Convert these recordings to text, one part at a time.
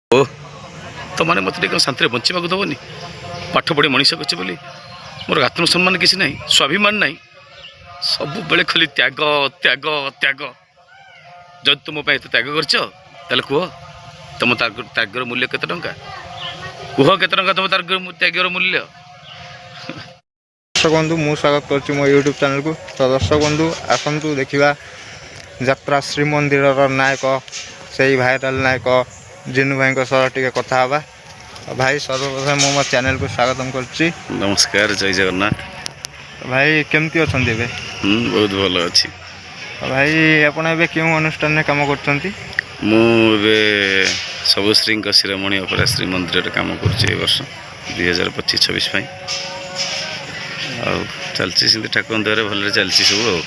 ଓ ତମାନେ ମୋତେ ଟିକେ ଶାନ୍ତିରେ ବଞ୍ଚିବାକୁ ଦେବନି? ପାଠ ପଢ଼ି ମଣିଷ କରିଛି ବୋଲି ମୋର ଆତ୍ମସମ୍ମାନ କିଛି ନାହିଁ, ସ୍ୱାଭିମାନ ନାହିଁ। ସବୁବେଳେ ଖାଲି ତ୍ୟାଗ, ତ୍ୟାଗ, ତ୍ୟାଗ। ଯଦି ତୁମ ପାଇଁ ଏତେ ତ୍ୟାଗ କରିଛ, ତାହେଲେ କୁହ ତୁମ ତ୍ୟାଗର ମୂଲ୍ୟ କେତେ ଟଙ୍କା? କୁହ କେତେ ଟଙ୍କା ତୁମ ତ୍ୟାଗର ମୂଲ୍ୟ? ଦର୍ଶକ ବନ୍ଧୁ, ମୁଁ ସ୍ୱାଗତ କରୁଛି ମୋ ୟୁଟ୍ୟୁବ୍ ଚ୍ୟାନେଲକୁ। ତ ଦର୍ଶକ ବନ୍ଧୁ, ଆସନ୍ତୁ ଦେଖିବା ଯାତ୍ରା ଶ୍ରୀମନ୍ଦିରର ନାୟକ, ସେଇ ଭାଇରାଲ ନାୟକ ଜିନୁ ଭାଇଙ୍କ ସହ ଟିକେ କଥା ହେବା। ଭାଇ, ସର୍ବପ୍ରଥମେ ମୁଁ ମୋ ଚ୍ୟାନେଲକୁ ସ୍ୱାଗତମ କରୁଛି। ନମସ୍କାର, ଜୟ ଜଗନ୍ନାଥ। ଭାଇ, କେମିତି ଅଛନ୍ତି ଏବେ? ବହୁତ ଭଲ ଅଛି। ଭାଇ, ଆପଣ ଏବେ କେଉଁ ଅନୁଷ୍ଠାନରେ କାମ କରୁଛନ୍ତି? ମୁଁ ଏବେ ସବୁ ଶ୍ରୀଙ୍କ ଶିରୋମଣି ଅପରା ଶ୍ରୀମନ୍ଦିରରେ କାମ କରୁଛି ଏ ବର୍ଷ 2025-26 ପାଇଁ। ଆଉ ଚାଲିଛି ସେମିତି, ଠାକୁରଙ୍କ ଦ୍ୱାରା ଭଲରେ ଚାଲିଛି ସବୁ। ଆଉ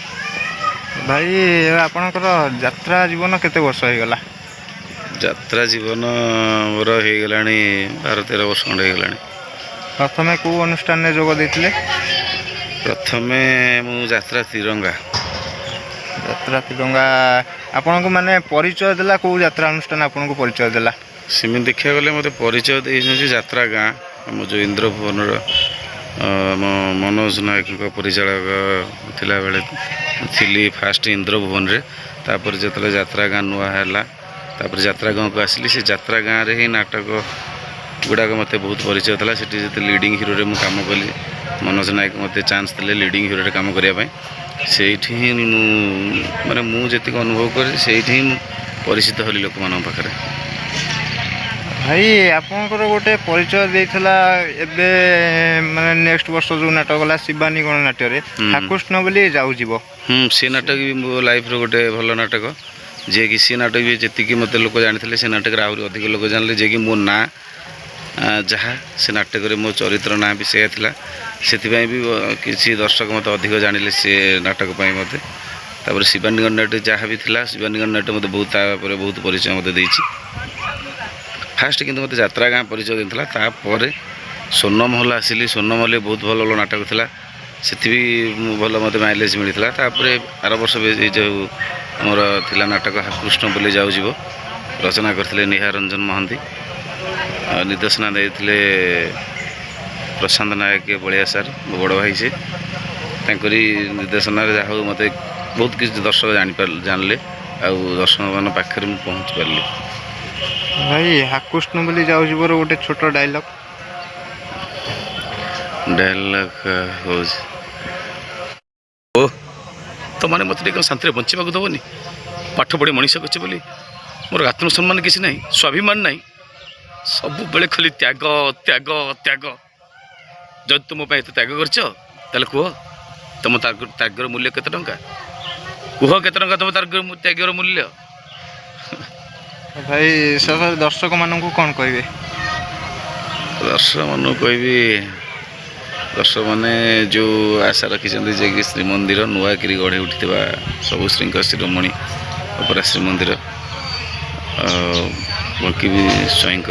ଭାଇ, ଏବେ ଆପଣଙ୍କର ଯାତ୍ରା ଜୀବନ କେତେ ବର୍ଷ ହେଇଗଲା? ଯାତ୍ରା ଜୀବନ ମୋର ହେଇଗଲାଣି 12-13 ବର୍ଷ ଖଣ୍ଡେ ହେଇଗଲାଣି। ପ୍ରଥମେ କେଉଁ ଅନୁଷ୍ଠାନରେ ଯୋଗ ଦେଇଥିଲେ? ପ୍ରଥମେ ମୁଁ ଯାତ୍ରା ତିରଙ୍ଗା। ଯାତ୍ରା ତିରଙ୍ଗା ଆପଣଙ୍କୁ ମାନେ ପରିଚୟ ଦେଲା? କେଉଁ ଯାତ୍ରା ଅନୁଷ୍ଠାନ ଆପଣଙ୍କୁ ପରିଚୟ ଦେଲା? ସେମିତି ଦେଖିବାକୁ ଗଲେ ମୋତେ ପରିଚୟ ଦେଇଛନ୍ତି ଯାତ୍ରା ଗାଁ, ଆମ ଯେଉଁ ଇନ୍ଦ୍ରଭୁବନର ଆମ ମନୋଜ ନାୟକଙ୍କ ପରିଚାଳକ ଥିଲାବେଳେ ଥିଲି ଫାଷ୍ଟ ଇନ୍ଦ୍ରଭୁବନରେ। ତାପରେ ଯେତେବେଳେ ଯାତ୍ରା ଗାଁ ନୂଆ ହେଲା, ତାପରେ ଯାତ୍ରା ଗାଁକୁ ଆସିଲି। ସେ ଯାତ୍ରା ଗାଁରେ ହିଁ ନାଟକ ଗୁଡ଼ାକ ମୋତେ ବହୁତ ପରିଚୟ ଥିଲା। ସେଠି ଯେତେ ଲିଡ଼ିଂ ହିରୋରେ ମୁଁ କାମ କଲି, ମନୋଜ ନାୟକ ମୋତେ ଚାନ୍ସ ଦେଲେ ଲିଡ଼ିଂ ହିରୋରେ କାମ କରିବା ପାଇଁ। ସେଇଠି ହିଁ ମୁଁ ମାନେ ମୁଁ ଯେତିକି ଅନୁଭବ କରିଛି, ସେଇଠି ହିଁ ମୁଁ ପରିଚିତ ହେଲି ଲୋକମାନଙ୍କ ପାଖରେ। ଭାଇ, ଆପଣଙ୍କର ଗୋଟେ ପରିଚୟ ଦେଇଥିଲା ଏବେ, ମାନେ ନେକ୍ସଟ ବର୍ଷ ଯେଉଁ ନାଟକ ଗଲା ଶିବାନୀ ଗଣନାଟ୍ୟରେ, ହାକୃଷ୍ଣ ବୋଲି ଯାଉଯିବ। ସେ ନାଟକ ବି ମୋ ଲାଇଫ୍ର ଗୋଟେ ଭଲ ନାଟକ, ଯିଏକି ସେ ନାଟକ ବି ଯେତିକି ମୋତେ ଲୋକ ଜାଣିଥିଲେ, ସେ ନାଟକରେ ଆହୁରି ଅଧିକ ଲୋକ ଜାଣିଲେ। ଯିଏକି ମୋ ନାଁ ଯାହା, ସେ ନାଟକରେ ମୋ ଚରିତ୍ର ନାଁ ବି ସେଇଆ ଥିଲା। ସେଥିପାଇଁ ବି କିଛି ଦର୍ଶକ ମୋତେ ଅଧିକ ଜାଣିଲେ ସେ ନାଟକ ପାଇଁ ମୋତେ। ତାପରେ ଶିବାନୀ ଗଣନାଟ୍ୟ ଯାହା ବି ଥିଲା, ଶିବାନୀ ଗଣନାଟ୍ୟ ମୋତେ ବହୁତ, ତାପରେ ବହୁତ ପରିଚୟ ମୋତେ ଦେଇଛି। ଫାଷ୍ଟ କିନ୍ତୁ ମୋତେ ଯାତ୍ରା ଗାଁ ପରିଚୟ ଦେଇଥିଲା। ତାପରେ ସ୍ୱର୍ଣ୍ଣମହଲ ଆସିଲି। ସ୍ୱର୍ଣ୍ଣମହଲରେ ବହୁତ ଭଲ ଭଲ ନାଟକ ଥିଲା, ସେଥି ବି ମୁଁ ଭଲ ମୋତେ ମାଇଲେଜ୍ ମିଳିଥିଲା। ତାପରେ ଆର ବର୍ଷ ବି ଏଇ ଯେଉଁ ଆମର ଥିଲା ନାଟକ କୃଷ୍ଣ ବୋଲି ଯାଉଯିବ, ରଚନା କରିଥିଲେ ନିହାର ରଞ୍ଜନ ମହାନ୍ତି ଆଉ ନିର୍ଦ୍ଦେଶନା ଦେଇଥିଲେ ପ୍ରଶାନ୍ତ ନାୟକ ବଳିଆ ସାର୍, ମୋ ବଡ଼ ଭାଇ ସେ। ତାଙ୍କରି ନିର୍ଦ୍ଦେଶନାରେ ଯାହା ହଉ ମୋତେ ବହୁତ କିଛି ଦର୍ଶକ ଜାଣିପାରିଲେ, ଜାଣିଲେ ଆଉ ଦର୍ଶକମାନଙ୍କ ପାଖରେ ମୁଁ ପହଞ୍ଚି ପାରିଲି। ଭାଇ, ହାକୃଷ୍ଣ ବୋଲି ଯାଉଯିବର ଗୋଟେ ଛୋଟ ଡାଇଲଗ। ଡାଇଲଗ ହେଉଛି, ଓ ତମାନେ ମୋତେ ଟିକେ ଶାନ୍ତିରେ ବଞ୍ଚିବାକୁ ଦେବନି? ପାଠ ପଢ଼ି ମଣିଷ କରିଛି ବୋଲି ମୋର ଆତ୍ମସମ୍ମାନ କିଛି ନାହିଁ, ସ୍ୱାଭିମାନ ନାହିଁ। ସବୁବେଳେ ଖାଲି ତ୍ୟାଗ, ତ୍ୟାଗ, ତ୍ୟାଗ। ଯଦି ତୁମ ପାଇଁ ଏତେ ତ୍ୟାଗ କରିଛ, ତାହେଲେ କୁହ ତୁମ ତ୍ୟାଗର ମୂଲ୍ୟ କେତେ ଟଙ୍କା? କୁହ କେତେ ଟଙ୍କା ତୁମ ତ୍ୟାଗର ମୂଲ୍ୟ? ଭାଇ, ଶେଷରେ ଦର୍ଶକମାନଙ୍କୁ କ'ଣ କହିବେ? ଦର୍ଶକମାନଙ୍କୁ କହିବି, ଦର୍ଶକମାନେ ଯେଉଁ ଆଶା ରଖିଛନ୍ତି ଯେ କି ଶ୍ରୀମନ୍ଦିର ନୂଆକିରି ଗଢ଼ି ଉଠିଥିବା ସବୁ ଶ୍ରୀଙ୍କ ଶିରୋମଣି ଅପରା ଶ୍ରୀମନ୍ଦିର, ବଙ୍କିବି ସ୍ୱାଇଁଙ୍କ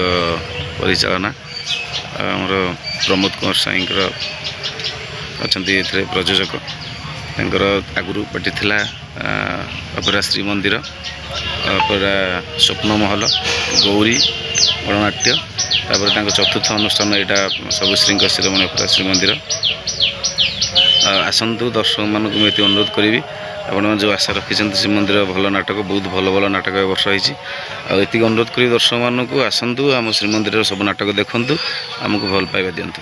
ପରିଚାଳନା ଆଉ ଆମର ପ୍ରମୋଦ କୁମାର ସ୍ୱାଇଁଙ୍କର ଅଛନ୍ତି ଏଥିରେ ପ୍ରଯୋଜକ। ତାଙ୍କର ଆଗରୁ ପାର୍ଟି ଥିଲା ଅପରା ଶ୍ରୀମନ୍ଦିର, ଅପରା ସ୍ୱପ୍ନମହଲ, ଗୌରୀ ଗଣନାଟ୍ୟ। ତାପରେ ତାଙ୍କ ଚତୁର୍ଥ ଅନୁଷ୍ଠାନ ଏଇଟା ସବୁ ଶ୍ରୀଙ୍କ ଶିରୋମଣି ଅପରା ଶ୍ରୀମନ୍ଦିର। ଆସନ୍ତୁ, ଦର୍ଶକମାନଙ୍କୁ ମୁଁ ଏତିକି ଅନୁରୋଧ କରିବି, ଆପଣମାନେ ଯେଉଁ ଆଶା ରଖିଛନ୍ତି ଶ୍ରୀମନ୍ଦିର ଭଲ ନାଟକ, ବହୁତ ଭଲ ଭଲ ନାଟକ ଏ ବର୍ଷ ହେଇଛି। ଆଉ ଏତିକି ଅନୁରୋଧ କରିବି ଦର୍ଶକମାନଙ୍କୁ, ଆସନ୍ତୁ, ଆମ ଶ୍ରୀମନ୍ଦିରର ସବୁ ନାଟକ ଦେଖନ୍ତୁ, ଆମକୁ ଭଲ ପାଇବା ଦିଅନ୍ତୁ।